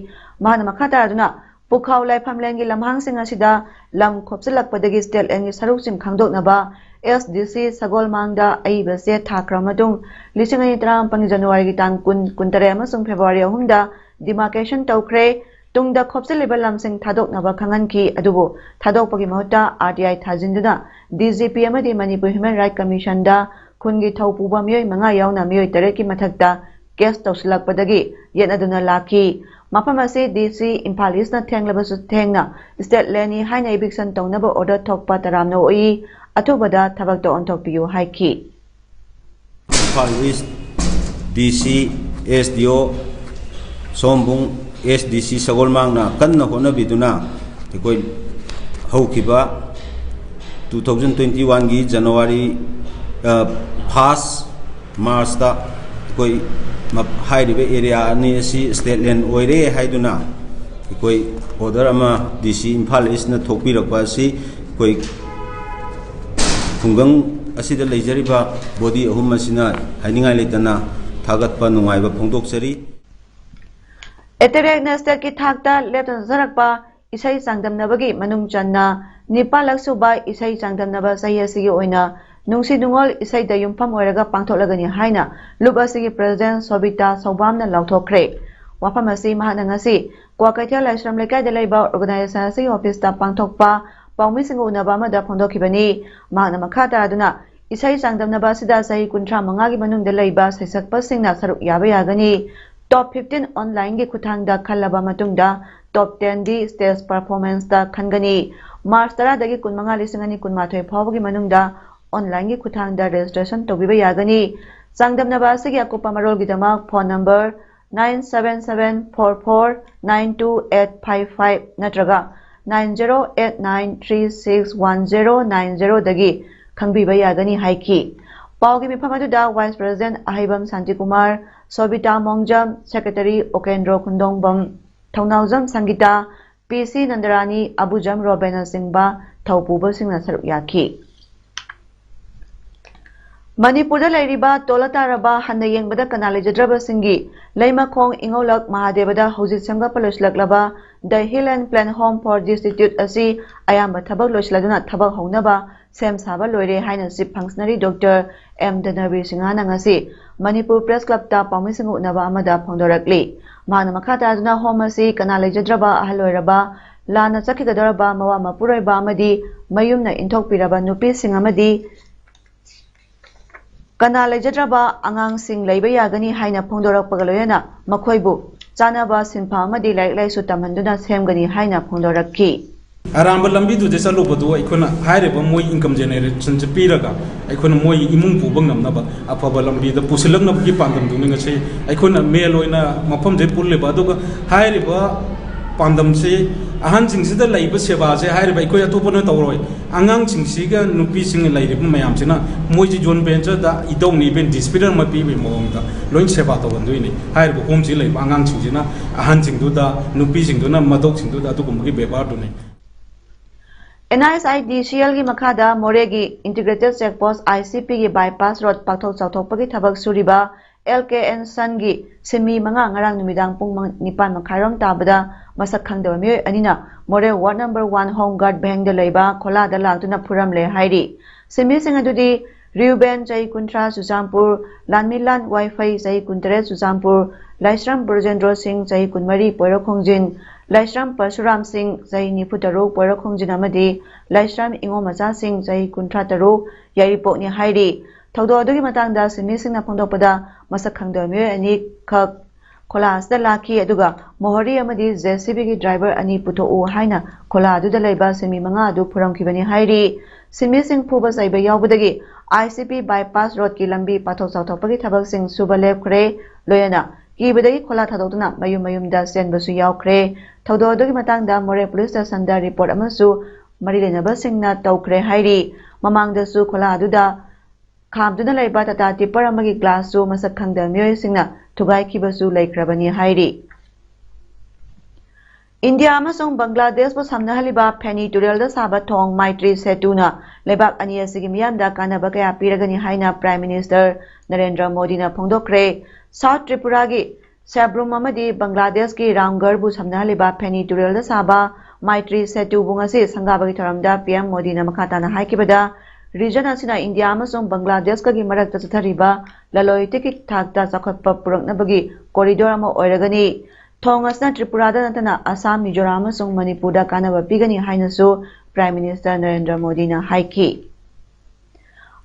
ꯃꯍꯥꯛꯅ ꯃꯈꯥ ꯇꯥꯔꯗꯨꯅ ꯄꯨꯈꯥꯎ ꯂꯥꯏꯐꯝ ꯂꯦꯟꯒꯤ ꯂꯝꯍꯥꯡꯁꯤꯡ ꯑꯁꯤꯗ ꯂꯝ ꯈꯣꯞꯆꯤꯜꯂꯛꯄꯗꯒꯤ ꯁ꯭ꯇꯦꯠ ꯂꯦꯟꯒꯤ ꯁꯔꯨꯛꯁꯤꯡ ꯈꯪꯗꯣꯛꯅꯕ ꯑꯦꯁ ꯗꯤ ꯁꯤ ꯁꯒꯣꯜꯃꯥꯡꯗ ꯑꯏꯕ ꯆꯦ ꯊꯥꯈ꯭ꯔꯕ ꯃꯇꯨꯡ ꯂꯤꯁꯤꯡ ꯑꯅꯤ ꯇꯔꯥꯃꯥꯄꯟꯒꯤ ꯖꯅꯋꯥꯔꯤꯒꯤ ꯇꯥꯡ ꯀꯨꯟ, ꯀꯨꯟꯇꯔꯦꯠ ꯑꯃꯁꯨꯡ ꯐꯦꯕ꯭ꯔꯨꯋꯥꯔꯤ ꯑꯍꯨꯝꯗ ꯗꯤꯃꯥꯔꯀꯦꯁꯟ ꯇꯧꯈ꯭ꯔꯦ꯫ ꯇꯨꯡꯗ ꯈꯣꯞꯆꯤꯜꯂꯤꯕ ꯂꯝꯁꯤꯡ ꯊꯥꯗꯣꯛꯅꯕ ꯈꯪꯍꯟꯈꯤ꯫ ꯑꯗꯨꯕꯨ ꯊꯥꯗꯣꯛꯄꯒꯤ ꯃꯍꯨꯠꯇ ꯑꯥꯔ ꯇꯤ ꯑꯥꯏ ꯊꯥꯖꯤꯟꯗꯨꯅ ꯗꯤ ꯖꯤ ꯄꯤ ꯑꯃꯗꯤ ꯃꯅꯤꯄꯨꯔ ꯍ꯭ꯌꯨꯃꯦꯟ ꯔꯥꯏꯠ ꯀꯃꯤꯁꯟꯗ ꯈꯨꯟꯒꯤ ꯊꯧꯄꯨꯕ ꯃꯤꯑꯣꯏ ꯃꯉꯥ ꯌꯥꯎꯅ ꯃꯤꯑꯣꯏ ꯇꯔꯦꯠꯀꯤ ꯃꯊꯛꯇ ꯀꯦꯁ ꯇꯧꯁꯤꯜꯂꯛꯄꯗꯒꯤ ꯌꯦꯠꯅꯗꯨꯅ ꯂꯥꯛꯈꯤ꯫ ꯃꯐꯝ ꯑꯁꯤ ꯗꯤ ꯁꯤ ꯏꯝꯐꯥꯜ ꯏꯁꯅ ꯊꯦꯡꯂꯕꯁꯨ ꯊꯦꯡꯅ ꯁ꯭ꯇꯦꯠ ꯂꯦꯟꯅꯤ ꯍꯥꯏꯅ ꯏꯚꯤꯛꯁꯟ ꯇꯧꯅꯕ ꯑꯣꯔꯗꯔ ꯊꯣꯛꯄ ꯇꯔꯥꯝꯅ ꯑꯣꯛꯏ꯫ ꯑꯊꯨꯕꯗ ꯊꯕꯛꯇ ꯑꯣꯟꯊꯣꯛꯄꯤꯌꯨ ꯍꯥꯏꯈꯤ꯫ ꯏꯝꯐꯥꯜ ꯏꯁ ꯗꯤ ꯁꯤ, ꯑꯦꯁ ꯗꯤ ꯑꯣ ꯁꯣꯝꯕꯨꯡ, ꯑꯦꯁ ꯗꯤ ꯁꯤ ꯁꯒꯣꯜꯃꯥꯡꯅ ꯀꯟꯅ ꯍꯣꯠꯅꯕꯤꯗꯨꯅ ꯑꯩꯈꯣꯏ ꯍꯧꯈꯤꯕ two thousand twenty one ꯒꯤ ꯖꯅꯋꯥꯔꯤ first March ꯇ ꯑꯩꯈꯣꯏ ꯍꯥꯏꯔꯤꯕ ꯑꯦꯔꯤꯌꯥ ꯑꯅꯤ ꯑꯁꯤ ꯁ꯭ꯇꯦꯠ ꯂꯦꯟ ꯑꯣꯏꯔꯦ ꯍꯥꯏꯗꯨꯅ ꯑꯩꯈꯣꯏ ꯑꯣꯔꯗꯔ ꯑꯃ ꯗꯤ ꯁꯤ ꯏꯝꯐꯥꯜ ꯏꯁꯅ ꯊꯣꯛꯄꯤꯔꯛꯄ ꯑꯁꯤ ꯑꯩꯈꯣꯏ ꯈꯨꯡꯒꯪ ꯑꯁꯤꯗ ꯂꯩꯖꯔꯤꯕ ꯕꯣꯗꯤ ꯑꯍꯨꯝ ꯑꯁꯤꯅ ꯍꯥꯏꯅꯤꯡꯉꯥꯏ ꯂꯩꯇꯅ ꯊꯥꯒꯠꯄ ꯅꯨꯡꯉꯥꯏꯕ ꯐꯣꯡꯗꯣꯛꯆꯔꯤ꯫ ꯑꯦꯇꯦꯔꯦꯛꯅ ꯁ꯭ꯇꯦꯠꯀꯤ ꯊꯥꯛꯇ ꯂꯦꯞꯇꯅ ꯆꯠꯊꯔꯛꯄ ꯏꯁꯩ ꯆꯥꯡꯗꯝꯅꯕꯒꯤ ꯃꯅꯨꯡ ꯆꯟꯅ ꯅꯤꯄꯥꯜꯂꯛ ꯁꯨꯕ ꯏꯁꯩ ꯆꯥꯡꯗꯝꯅꯕ ꯆꯍꯤ ꯑꯁꯤꯒꯤ ꯑꯣꯏꯅ ꯅꯨꯡꯁꯤ ꯅꯨꯡꯉꯣꯜ ꯏꯁꯩꯗ ꯌꯨꯝꯐꯝ ꯑꯣꯏꯔꯒ ꯄꯥꯡꯊꯣꯛꯂꯒꯅꯤ ꯍꯥꯏꯅ ꯂꯨꯞ ꯑꯁꯤꯒꯤ ꯄ꯭ꯔꯦꯁꯤꯗꯦꯟꯠ ꯁꯣꯕꯤꯇꯥ ꯁꯧꯕꯥꯝꯅ ꯂꯥꯎꯊꯣꯛꯈ꯭ꯔꯦ꯫ ꯋꯥꯐꯝ ꯑꯁꯤ ꯃꯍꯥꯛꯅ ꯉꯁꯤ ꯀ꯭ꯋꯥꯀꯩꯊꯦꯜ ꯂꯥꯏꯁ꯭ꯔꯝ ꯂꯩꯀꯥꯏꯗ ꯂꯩꯕ ꯑꯣꯔꯒꯅꯥꯏꯖꯦꯁꯟ ꯑꯁꯤꯒꯤ ꯑꯣꯐꯤꯁꯇ ꯄꯥꯡꯊꯣꯛꯄ ꯄꯥꯎꯃꯤꯁꯤꯡꯒ ꯎꯅꯕ ꯑꯃꯗ ꯐꯣꯡꯗꯣꯛꯈꯤꯕꯅꯤ꯫ ꯃꯍꯥꯛꯅ ꯃꯈꯥ ꯇꯥꯗꯨꯅ ꯏꯁꯩ ꯆꯥꯡꯗꯝꯅꯕ ꯑꯁꯤꯗ ꯆꯍꯤ ꯀꯨꯟꯊ꯭ꯔꯥ ꯃꯉꯥꯒꯤ ꯃꯅꯨꯡꯗ ꯂꯩꯕ ꯁꯩꯁꯛꯄꯁꯤꯡꯅ ꯁꯔꯨꯛ ꯌꯥꯕ ꯌꯥꯒꯅꯤ꯫ Top fifteen online-ꯒꯤ ꯈꯨꯠꯊꯥꯡꯗ ꯈꯜꯂꯕ ꯃꯇꯨꯡꯗ top ten-ꯗꯤ stage performance-ꯇ ꯈꯟꯒꯅꯤ꯫ March ꯇꯔꯥꯗꯒꯤ ꯀꯨꯟꯃꯉꯥ, ꯂꯤꯁꯤꯡ ꯑꯅꯤ ꯀꯨꯟꯃꯥꯊꯣꯏ ꯐꯥꯎꯕꯒꯤ ꯃꯅꯨꯡꯗ online-ꯒꯤ ꯈꯨꯠꯊꯥꯡꯗ registration ꯇꯧꯕꯤꯕ ꯌꯥꯒꯅꯤ꯫ ꯆꯥꯡꯗꯝꯅꯕ ꯑꯁꯤꯒꯤ ꯑꯀꯨꯞꯄ ꯃꯔꯣꯜꯒꯤꯗꯃꯛ phone number nine seven seven four four nine two eight five five ꯅꯠꯇ꯭ꯔꯒ nine zero eight nine three six one zero nine zero-ꯗꯒꯤ ꯈꯪꯕꯤꯕ ꯌꯥꯒꯅꯤ ꯍꯥꯏꯈꯤ꯫ ꯄꯥꯎꯒꯤ ꯃꯤꯐꯝ ꯑꯗꯨꯗ Vice President ꯑꯍꯩꯕꯝ ꯁꯥꯟꯇꯤꯀꯨꯃꯥꯔ, ꯁꯣꯕꯤꯇꯥ ꯃꯣꯡꯖꯝ, Secretary ꯑꯣꯀꯦꯟꯗ꯭ꯔꯣ ꯈꯨꯟꯗꯣꯡꯕꯝ, ꯊꯧꯅꯥꯎꯖꯝ ꯁꯪꯒꯤꯇꯥ, ꯄꯤ ꯁꯤ ꯅꯟꯗꯔꯥꯅꯤ, ꯑꯕꯨꯖꯝ ꯔꯣꯕꯦꯟꯅꯆꯤꯡꯕ ꯊꯧꯄꯨꯕꯁꯤꯡꯅ ꯁꯔꯨꯛ ꯌꯥꯈꯤ꯫ ꯃꯅꯤꯄꯨꯔꯗ ꯂꯩꯔꯤꯕ ꯇꯣꯜꯂ ꯇꯥꯔꯕ ꯍꯟꯅ ꯌꯦꯡꯕꯗ ꯀꯅꯥ ꯂꯩꯖꯗ꯭ꯔꯕꯁꯤꯡꯒꯤ ꯂꯩꯃꯈꯣꯡ ꯏꯉꯧꯂꯛ ꯃꯍꯥꯗꯦꯕꯗ ꯍꯧꯖꯤꯛ ꯁꯦꯝꯒꯠꯄ ꯂꯣꯏꯁꯤꯜꯂꯛꯂꯕ The Hill and Plain Home for Destitute ꯑꯁꯤ ꯑꯌꯥꯝꯕ ꯊꯕꯛ ꯂꯣꯏꯁꯤꯜꯂꯗꯨꯅ ꯊꯕꯛ ꯍꯧꯅꯕ ꯁꯦꯝ ꯁꯥꯕ ꯂꯣꯏꯔꯦ ꯍꯥꯏꯅ Chief Functionary Doctor ꯑꯦꯝ ꯙꯅꯕꯤꯔ ꯁꯤꯡꯍꯅ ꯉꯁꯤ ꯃꯅꯤꯄꯨꯔ Press Club-ꯇ ꯄꯥꯎꯃꯤꯁꯤꯡꯒ ꯎꯅꯕ ꯑꯃꯗ ꯐꯣꯡꯗꯣꯔꯛꯂꯤ꯫ ꯃꯍꯥꯛꯅ ꯃꯈꯥ ꯇꯥꯗꯨꯅ home ꯑꯁꯤ ꯀꯅꯥ ꯂꯩꯖꯗ꯭ꯔꯕ ꯑꯍꯜ ꯑꯣꯏꯔꯕ, ꯂꯥꯟꯅ ꯆꯠꯈꯤꯒꯗꯧꯔꯕ ꯃꯋꯥ ꯃꯄꯨꯔꯣꯏꯕ ꯑꯃꯗꯤ ꯃꯌꯨꯝꯅ ꯏꯟꯊꯣꯛꯄꯤꯔꯕ ꯅꯨꯄꯤꯁꯤꯡ ꯑꯃꯗꯤ ꯀꯅꯥ ꯂꯩꯖꯗ꯭ꯔꯕ ꯑꯉꯥꯡꯁꯤꯡ ꯂꯩꯕ ꯌꯥꯒꯅꯤ ꯍꯥꯏꯅ ꯐꯣꯡꯗꯣꯔꯛꯄꯒ ꯂꯣꯏꯅꯅ ꯃꯈꯣꯏꯕꯨ ꯆꯥꯅꯕ ꯁꯤꯟꯐꯝ ꯑꯃꯗꯤ ꯂꯥꯏꯔꯤꯛ ꯂꯥꯏꯁꯨ ꯇꯝꯍꯟꯗꯨꯅ ꯁꯦꯝꯒꯅꯤ ꯍꯥꯏꯅ ꯐꯣꯡꯗꯣꯔꯛꯈꯤ꯫ ꯑꯔꯥꯟꯕ ꯂꯝꯕꯤꯗꯨꯗ ꯆꯠꯂꯨꯕꯗꯨ ꯑꯩꯈꯣꯏꯅ ꯍꯥꯏꯔꯤꯕ ꯃꯣꯏ income generation-ꯁꯦ ꯄꯤꯔꯒ ꯑꯩꯈꯣꯏꯅ ꯃꯣꯏ ꯏꯃꯨꯡ ꯄꯨꯕ ꯉꯝꯅꯕ ꯑꯐꯕ ꯂꯝꯕꯤꯗ ꯄꯨꯁꯤꯜꯂꯛꯅꯕꯒꯤ ꯄꯥꯟꯗꯝꯗꯨꯅꯤ ꯉꯁꯤ ꯑꯩꯈꯣꯏꯅ ꯃꯦꯟ ꯑꯣꯏꯅ ꯃꯐꯝꯁꯦ ꯄꯨꯜꯂꯤꯕ꯫ ꯑꯗꯨꯒ ꯍꯥꯏꯔꯤꯕ ꯄꯥꯟꯗꯝꯁꯤ ꯑꯍꯟꯁꯤꯡꯁꯤꯗ ꯂꯩꯕ ꯁꯦꯕꯥꯁꯦ ꯍꯥꯏꯔꯤꯕ ꯑꯩꯈꯣꯏ ꯑꯇꯣꯞꯄꯅ ꯇꯧꯔꯣꯏ꯫ ꯑꯉꯥꯡꯁꯤꯡꯁꯤꯒ ꯅꯨꯄꯤꯁꯤꯡ ꯂꯩꯔꯤꯕ ꯃꯌꯥꯝꯁꯤꯅ ꯃꯣꯏꯁꯤ joint venture-ꯗ ꯏꯙꯧꯅꯤ ꯏꯕꯦꯟ disputer ꯑꯃ ꯄꯤꯕꯒꯤ ꯃꯑꯣꯡꯗ ꯂꯣꯏ ꯁꯦꯕꯥ ꯇꯧꯍꯟꯗꯣꯏꯅꯤ꯫ ꯍꯥꯏꯔꯤꯕ home-ꯁꯤ ꯂꯩꯕ ꯑꯉꯥꯡꯁꯤꯡꯁꯤꯅ ꯑꯍꯟꯁꯤꯡꯗꯨꯗ, ꯅꯨꯄꯤꯁꯤꯡꯗꯨꯅ ꯃꯙꯧꯁꯤꯡꯗꯨꯗ ꯑꯗꯨꯒꯨꯝꯕꯒꯤ ꯕꯦꯕꯥꯔꯗꯨꯅꯤ꯫ NISIDCL-ꯒꯤ ꯃꯈꯥꯗ ꯃꯣꯔꯦꯒꯤ Integrated Check Post, I C P-ꯒꯤ bypass road ꯄꯥꯛꯊꯣꯛ ꯆꯥꯎꯊꯣꯛꯄꯒꯤ ꯊꯕꯛ ꯁꯨꯔꯤꯕ L K N Son-ꯒꯤ ꯁꯤꯟꯃꯤ ꯃꯉꯥ ꯉꯔꯥꯡ ꯅꯨꯃꯤꯗꯥꯡ ꯄꯨꯡ ꯃ-, ꯅꯤꯄꯥꯟ ꯃꯈꯥꯏꯔꯣꯝ ꯇꯥꯕꯗ ꯃꯁꯛ ꯈꯪꯗꯕ ꯃꯤꯑꯣꯏ ꯑꯅꯤꯅ ꯃꯣꯔꯦ ward number one Home Guard ꯚꯦꯡꯗ ꯂꯩꯕ ꯈꯣꯂꯥꯗ ꯂꯥꯛꯇꯨꯅ ꯐꯨꯔꯝꯂꯦ ꯍꯥꯏꯔꯤ꯫ ꯁꯤꯟꯃꯤꯁꯤꯡ ꯑꯗꯨꯗꯤ ꯔꯤꯎꯕꯦꯟ, ꯆꯍꯤ ꯀꯨꯟꯊ꯭ꯔꯥ, ꯆꯨꯔꯆꯥꯟꯄꯨꯔ, ꯂꯥꯟꯃꯤꯂꯥꯟ ꯋꯥꯏꯐꯩ, ꯆꯍꯤ ꯀꯨꯟꯇꯔꯦꯠ, ꯆꯨꯔꯆꯥꯟꯄꯨꯔ, ꯂꯥꯏꯁ꯭ꯔꯝ ꯕ꯭ꯔꯖꯦꯟꯗ꯭ꯔꯣ ꯁꯤꯡ, ꯆꯍꯤ ꯀꯨꯟꯃꯔꯤ, ꯄꯣꯏꯔꯧꯈꯣꯡꯖꯤꯟ, ꯂꯥꯏꯁ꯭ꯔꯝ ꯄꯔꯁꯨꯔꯥꯝ ꯁꯤꯡ, ꯆꯍꯤ ꯅꯤꯐꯨ ꯇꯔꯨꯛ, ꯄꯣꯏꯔꯈꯣꯡꯖꯤꯟ ꯑꯃꯗꯤ ꯂꯥꯏꯁ꯭ꯔꯝ ꯏꯉꯣꯝ ꯃꯆꯥ ꯁꯤꯡ, ꯆꯍꯤ ꯀꯨꯟꯊ꯭ꯔꯥ ꯇꯔꯨꯛ, ꯌꯥꯏꯔꯤꯄꯣꯛꯅꯤ ꯍꯥꯏꯔꯤ꯫ ꯊꯧꯗꯣꯛ ꯑꯗꯨꯒꯤ ꯃꯇꯥꯡꯗ ꯁꯤꯟꯃꯤꯁꯤꯡꯅ ꯐꯣꯡꯗꯣꯛꯄꯗ, ꯃꯁꯛ ꯈꯪꯗꯕ ꯃꯤꯑꯣꯏ ꯑꯅꯤꯈꯛ ꯈꯣꯂꯥ ꯑꯁꯤꯗ ꯂꯥꯛꯈꯤ, ꯑꯗꯨꯒ ꯃꯣꯍꯣꯔꯤ ꯑꯃꯗꯤ JCB ꯒꯤ driver ꯑꯅꯤ ꯄꯨꯊꯣꯛꯎ ꯍꯥꯏꯅ ꯈꯣꯂꯥ ꯑꯗꯨꯗ ꯂꯩꯕ ꯁꯤꯟꯃꯤ ꯃꯉꯥ ꯑꯗꯨ ꯐꯨꯔꯝꯈꯤꯕꯅꯤ ꯍꯥꯏꯔꯤ꯫ ꯁꯤꯟꯃꯤꯁꯤꯡ ꯐꯨꯕ ꯆꯩꯕ ꯌꯥꯎꯕꯗꯒꯤ ICP bypass road ꯀꯤ ꯂꯝꯕꯤ ꯄꯥꯊꯣꯛ ꯆꯥꯎꯊꯣꯛꯄꯒꯤ ꯊꯕꯛꯁꯤꯡ ꯁꯨꯕ ꯂꯦꯞꯈ꯭ꯔꯦ꯫ ꯂꯣꯏꯅꯅ ꯀꯤꯕꯗꯒꯤ ꯈꯣꯂꯥ ꯊꯥꯗꯣꯛꯇꯨꯅ ꯃꯌꯨꯝ ꯃꯌꯨꯝꯗ ꯆꯦꯟꯕꯁꯨ ꯌꯥꯎꯈ꯭ꯔꯦ꯫ ꯊꯧꯗꯣꯛ ꯑꯗꯨꯒꯤ ꯃꯇꯥꯡꯗ ꯃꯣꯔꯦ police station ꯗ report ꯑꯃꯁꯨ ꯃꯔꯤ ꯂꯩꯅꯕꯁꯤꯡꯅ ꯇꯧꯈ꯭ꯔꯦ ꯍꯥꯏꯔꯤ꯫ ꯃꯃꯥꯡꯗꯁꯨ ꯈꯣꯂꯥ ꯑꯗꯨꯗ ꯈꯥꯝꯗꯨꯅ ꯂꯩꯕ Tata tipper ꯑꯃꯒꯤ glass ꯁꯨ ꯃꯁꯛ ꯈꯪꯗꯕ ꯃꯤꯑꯣꯏꯁꯤꯡꯅ ꯊꯨꯒꯥꯏꯈꯤꯕꯁꯨ ꯂꯩꯈ꯭ꯔꯕꯅꯤ ꯍꯥꯏꯔꯤ꯫ ꯏꯟꯗꯤꯌꯥ ꯑꯃꯁꯨꯡ ꯕꯪꯒ꯭ꯂꯥꯗꯦꯁꯄꯨ ꯁꯝꯅꯍꯜꯂꯤꯕ ꯐꯦꯅꯤ ꯇꯨꯔꯦꯜꯗ ꯁꯥꯕ ꯊꯣꯡ ꯃꯥꯏꯇ꯭ꯔꯤ ꯁꯦꯇꯨꯅ ꯂꯩꯕꯥꯛ ꯑꯅꯤ ꯑꯁꯤꯒꯤ ꯃꯤꯌꯥꯝꯗ ꯀꯥꯟꯅꯕ ꯀꯌꯥ ꯄꯤꯔꯒꯅꯤ ꯍꯥꯏꯅ Prime Minister ꯅꯔꯦꯟꯗ꯭ꯔ ꯃꯣꯗꯤꯅ ꯐꯣꯡꯗꯣꯛꯈ꯭ꯔꯦ꯫ South ꯇ꯭ꯔꯤꯄꯨꯔꯥꯒꯤ ꯁꯦꯕ꯭ꯔꯨꯝ ꯑꯃꯗꯤ ꯕꯪꯒ꯭ꯂꯥꯗꯦꯁꯀꯤ ꯔꯥꯝꯒꯔꯕꯨ ꯁꯝꯅꯍꯜꯂꯤꯕ ꯐꯦꯅꯤ ꯇꯨꯔꯦꯜꯗ ꯁꯥꯕ ꯃꯥꯏꯇ꯭ꯔꯤ ꯁꯦꯇꯨꯕꯨ ꯉꯁꯤ ꯁꯪꯒꯥꯕꯒꯤ ꯊꯧꯔꯝꯗ PM ꯃꯣꯗꯤꯅ ꯃꯈꯥ ꯇꯥꯅ ꯍꯥꯏꯈꯤꯕꯗ, region ꯑꯁꯤꯅ ꯏꯟꯗꯤꯌꯥ ꯑꯃꯁꯨꯡ ꯕꯪꯒ꯭ꯂꯥꯗꯦꯁꯀꯒꯤ ꯃꯔꯛꯇ ꯆꯠꯊꯔꯤꯕ ꯂꯂꯣꯟ ꯏꯇꯤꯛꯀꯤ ꯊꯥꯛꯇ ꯆꯥꯎꯈꯠꯄ ꯄꯨꯔꯛꯅꯕꯒꯤ corridor ꯑꯃ ꯑꯣꯏꯔꯒꯅꯤ꯫ ꯊꯣꯡ ꯑꯁꯤꯅ ꯇ꯭ꯔꯤꯄꯨꯔꯥꯗ ꯅꯠꯇꯅ ꯑꯁꯥꯝ, ꯃꯤꯖꯣꯔꯥꯝ ꯑꯃꯁꯨꯡ ꯃꯅꯤꯄꯨꯔꯗ ꯀꯥꯟꯅꯕ ꯄꯤꯒꯅꯤ ꯍꯥꯏꯅꯁꯨ Prime Minister ꯅꯔꯦꯟꯗ꯭ꯔ ꯃꯣꯗꯤꯅ ꯍꯥꯏꯈꯤ꯫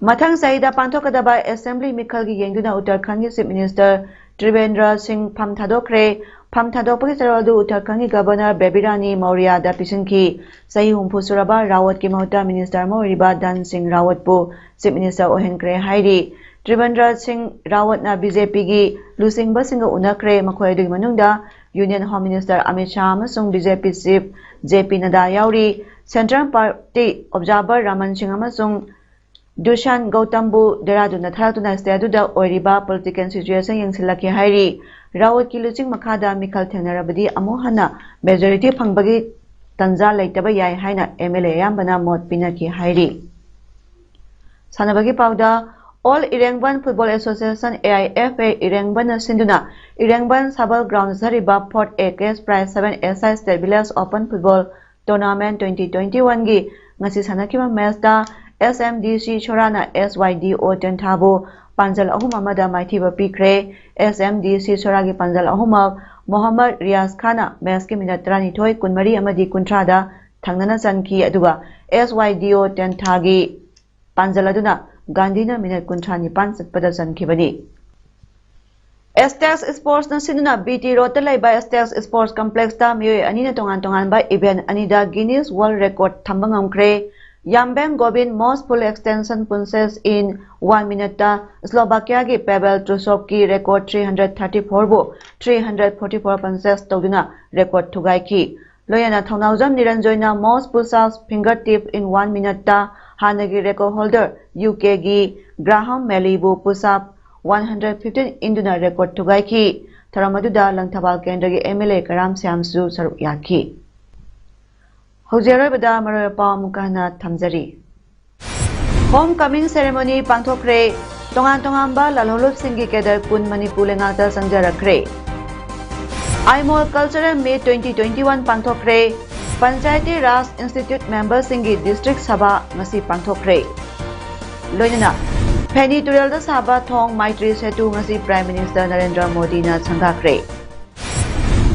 ꯃꯊꯪ ꯆꯍꯤꯗ ꯄꯥꯡꯊꯣꯛꯀꯗꯕ Assembly ꯃꯤꯈꯜꯒꯤ ꯌꯦꯡꯗꯨꯅ ꯎꯠꯇꯔꯈꯟꯒꯤ Chief Minister ꯇ꯭ꯔꯤꯕꯦꯟꯗ꯭ꯔ ꯁꯤꯡ ꯐꯝ ꯊꯥꯗꯣꯛꯈ꯭ꯔꯦ꯫ ꯐꯝ ꯊꯥꯗꯣꯛꯄꯒꯤ ꯆꯔꯣꯜ ꯑꯗꯨ ꯎꯠꯇꯔꯈꯟꯒꯤ Governor ꯕꯦꯕꯤꯔꯥꯅꯤ ꯃꯧꯔꯤꯌꯥꯗ ꯄꯤꯁꯤꯟꯈꯤ꯫ ꯆꯍꯤ ꯍꯨꯝꯐꯨ ꯁꯨꯔꯕ ꯔꯥꯋꯠꯀꯤ ꯃꯍꯨꯠꯇ Minister ꯑꯃ ꯑꯣꯏꯔꯤꯕ ꯙꯟ ꯁꯤꯡ ꯔꯥꯋꯠꯄꯨ Chief Minister ꯑꯣꯏꯍꯟꯈ꯭ꯔꯦ ꯍꯥꯏꯔꯤ꯫ ꯇ꯭ꯔꯤꯕꯦꯟꯗ꯭ꯔ ꯁꯤꯡ ꯔꯥꯋꯠꯅ BJPꯒꯤ ꯂꯨꯆꯤꯡꯕꯁꯤꯡꯒ ꯎꯅꯈ꯭ꯔꯦ꯫ ꯃꯈꯣꯏ ꯑꯗꯨꯒꯤ ꯃꯅꯨꯡꯗ Union Home Minister Amit Shah ꯑꯃꯁꯨꯡ BJP Chief JP ꯅꯗꯥ ꯌꯥꯎꯔꯤ꯫ Central Party observer ꯔꯃꯟ ꯁꯤꯡ ꯑꯃꯁꯨꯡ ꯗꯨꯁꯥꯟ ꯒꯧꯇꯝꯕꯨ ꯗꯦꯔꯥꯗꯨꯟꯗ ꯊꯥꯔꯛꯇꯨꯅ state ꯑꯗꯨꯗ ꯑꯣꯏꯔꯤꯕ political situation ꯌꯦꯡꯁꯤꯜꯂꯛꯀꯦ ꯍꯥꯏꯔꯤ꯫ ꯔꯥꯋꯠꯀꯤ ꯂꯨꯆꯤꯡ ꯃꯈꯥꯗ ꯃꯤꯈꯜ ꯊꯦꯡꯅꯔꯕꯗꯤ ꯑꯃꯨꯛ ꯍꯟꯅ majority ꯐꯪꯕꯒꯤ ꯇꯟꯖꯥ ꯂꯩꯇꯕ ꯌꯥꯏ ꯍꯥꯏꯅ MLA ꯑꯌꯥꯝꯕꯅ ꯃꯣꯠ ꯄꯤꯅꯈꯤ ꯍꯥꯏꯔꯤ꯫ ꯁꯥꯟꯅꯕꯒꯤ ꯄꯥꯎꯗ, All Irangband Football Association, AIFA, ꯏꯔꯦꯡꯕꯟꯅ ꯁꯤꯟꯗꯨꯅ ꯏꯔꯦꯡꯕꯟ ꯁꯕꯜ ground ꯆꯠꯊꯔꯤꯕ fourth A Cash Prize seven SI State Village Open Football Tournament twenty twenty-oneꯒꯤ ꯉꯁꯤ ꯁꯥꯟꯅꯈꯤꯕ matchꯇ ꯑꯦꯁ ꯑꯦꯝ ꯗꯤ ꯁꯤ ꯁꯣꯔꯥꯅ ꯑꯦꯁ ꯋꯥꯏ ꯗꯤ ꯑꯣ ꯇꯦꯟꯊꯥꯕꯨ ꯄꯥꯟꯖꯜ ꯑꯍꯨꯝ ꯑꯃꯗ ꯃꯥꯏꯊꯤꯕ ꯄꯤꯈ꯭ꯔꯦ꯫ ꯑꯦꯁ ꯑꯦꯝ ꯗꯤ ꯁꯤ ꯁꯣꯔꯥꯒꯤ ꯄꯥꯟꯖꯜ ꯑꯍꯨꯝꯃꯛ ꯃꯣꯍꯝꯃꯗ ꯔꯤꯌꯥꯖ ꯈꯥꯟꯅ ꯃꯦꯆꯀꯤ ꯃꯤꯅꯠ ꯇꯔꯥꯅꯤꯊꯣꯏ, ꯀꯨꯟꯃꯔꯤ ꯑꯃꯗꯤ ꯀꯨꯟꯊ꯭ꯔꯥꯗ ꯊꯪꯅꯅ ꯆꯟꯈꯤ, ꯑꯗꯨꯒ ꯑꯦꯁ ꯋꯥꯏ ꯗꯤ ꯑꯣ ꯇꯦꯟꯊꯥꯒꯤ ꯄꯥꯟꯖꯜ ꯑꯗꯨꯅ ꯒꯥꯟꯙꯤꯅ ꯃꯤꯅꯠ ꯀꯨꯟꯊ꯭ꯔꯥ ꯅꯤꯄꯥꯟ ꯆꯠꯄꯗ ꯆꯟꯈꯤꯕꯅꯤ꯫ ꯑꯦꯁꯇꯦꯛꯁ ꯁ꯭ꯄꯣꯔꯠꯁꯅ ꯁꯤꯟꯗꯨꯅ ꯕꯤ ꯇꯤ ꯔꯣꯗꯇ ꯂꯩꯕ ꯑꯦꯁꯇꯦꯛꯁ ꯁ꯭ꯄꯣꯔꯠꯁ ꯀꯝꯄ꯭ꯂꯦꯛꯁꯇ ꯃꯤꯑꯣꯏ ꯑꯅꯤꯅ ꯇꯣꯉꯥꯟ ꯇꯣꯉꯥꯟꯕ ꯏꯚꯦꯟꯠ ꯑꯅꯤꯗ ꯒꯤꯅꯤꯁ ꯋꯥꯔꯜꯗ ꯔꯦꯀꯣꯔꯗ ꯊꯝꯕ ꯉꯝꯈ꯭ꯔꯦ꯫ Yambem Gobin most full extension punches in one minuteꯇ ꯁ꯭ꯂꯣꯚꯥꯀꯤꯌꯥꯒꯤ ꯄꯦꯕꯦꯜ ꯇ꯭ꯔꯨꯁꯣꯞꯀꯤ ꯔꯦꯀꯣꯔꯗ three hundred thirty fourꯕꯨ three hundred forty four punches ꯇꯧꯗꯨꯅ ꯔꯦꯀꯣꯔꯗ ꯊꯨꯒꯥꯏꯈꯤ꯫ ꯂꯣꯏꯅꯅ Thounaojam ꯅꯤꯔꯟꯖꯣꯏꯅ most push-ups finger tip in one minuteꯇ ꯍꯥꯟꯅꯒꯤ ꯔꯦꯀꯣꯔꯗ ꯍꯣꯜꯗꯔ ꯌꯨ ꯀꯦꯒꯤ ꯒ꯭ꯔꯥꯍꯝ ꯃꯦꯂꯤꯕꯨ push-up one hundred fifteen ꯏꯟꯗꯨꯅ ꯔꯦꯀꯣꯔꯗ ꯊꯨꯒꯥꯏꯈꯤ꯫ ꯊꯧꯔꯝ ꯑꯗꯨꯗ ꯂꯪꯊꯕꯥꯜ ꯀꯦꯟꯗ꯭ꯔꯒꯤ ꯑꯦꯝ ꯑꯦꯜ ꯑꯦ ꯀꯔꯥꯝ ꯁ꯭ꯌꯥꯝꯁꯨ ꯁꯔꯨꯛ ꯌꯥꯈꯤ꯫ ꯍꯧꯖꯤꯛ ꯑꯔꯣꯏꯕꯗ ꯃꯔꯨꯑꯣꯏꯕ ꯄꯥꯎ ꯑꯃꯨꯛꯀ ꯍꯟꯅ ꯊꯝꯖꯔꯤ꯫ ꯍꯣꯝ ꯀꯃꯤꯡ ꯁꯦꯔꯦꯃꯣꯅꯤ ꯄꯥꯡꯊꯣꯛꯈ꯭ꯔꯦ꯫ ꯇꯣꯉꯥꯟ ꯇꯣꯉꯥꯟꯕ ꯂꯥꯜꯍꯧꯂꯨꯞꯁꯤꯡꯒꯤ ꯀꯦꯗꯔ ꯀꯨꯟ ꯃꯅꯤꯄꯨꯔ ꯂꯩꯉꯥꯛꯇ ꯆꯪꯖꯔꯛꯈ꯭ꯔꯦ꯫ ꯑꯥꯏꯃꯣꯜ ꯀꯜꯆꯔꯦꯜ ꯃꯤꯠ twenty twenty one ꯄꯥꯡꯊꯣꯛꯈ꯭ꯔꯦ꯫ ꯄꯟꯆꯥꯌꯇꯤ ꯔꯥꯖ ꯏꯟꯁꯇꯤꯇ꯭ꯌꯨꯠ ꯃꯦꯝꯕꯔꯁꯤꯡꯒꯤ ꯗꯤꯁꯇ꯭ꯔꯤꯛ ꯁꯚꯥ ꯉꯁꯤ ꯄꯥꯡꯊꯣꯛꯈ꯭ꯔꯦ꯫ ꯂꯣꯏꯅꯅ ꯐꯦꯅꯤ ꯇꯨꯔꯦꯜꯗ ꯁꯥꯕ ꯊꯣꯡ ꯃꯥꯏꯇ꯭ꯔꯤ ꯁꯦꯇꯨ ꯉꯁꯤ ꯄ꯭ꯔꯥꯏꯝ ꯃꯤꯅꯤꯁꯇꯔ ꯅꯔꯦꯟꯗ꯭ꯔ ꯃꯣꯗꯤꯅ ꯁꯪꯒꯥꯈ꯭ꯔꯦ꯫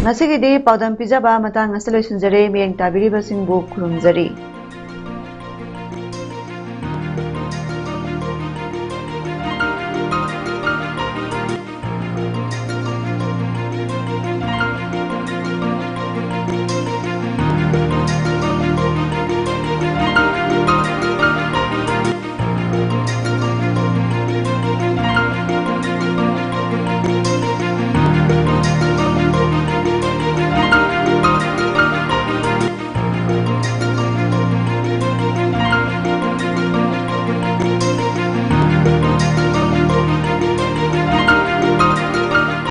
ꯉꯁꯤꯒꯤꯗꯤ ꯄꯥꯎꯗꯝ ꯄꯤꯖꯕ ꯃꯇꯥꯡ ꯑꯁꯤꯗ ꯂꯣꯏꯁꯤꯟꯖꯔꯦ꯫ ꯃꯤꯠꯌꯦꯡ ꯇꯥꯕꯤꯔꯤꯕꯁꯤꯡꯕꯨ ꯈꯨꯔꯨꯝꯖꯔꯤ꯫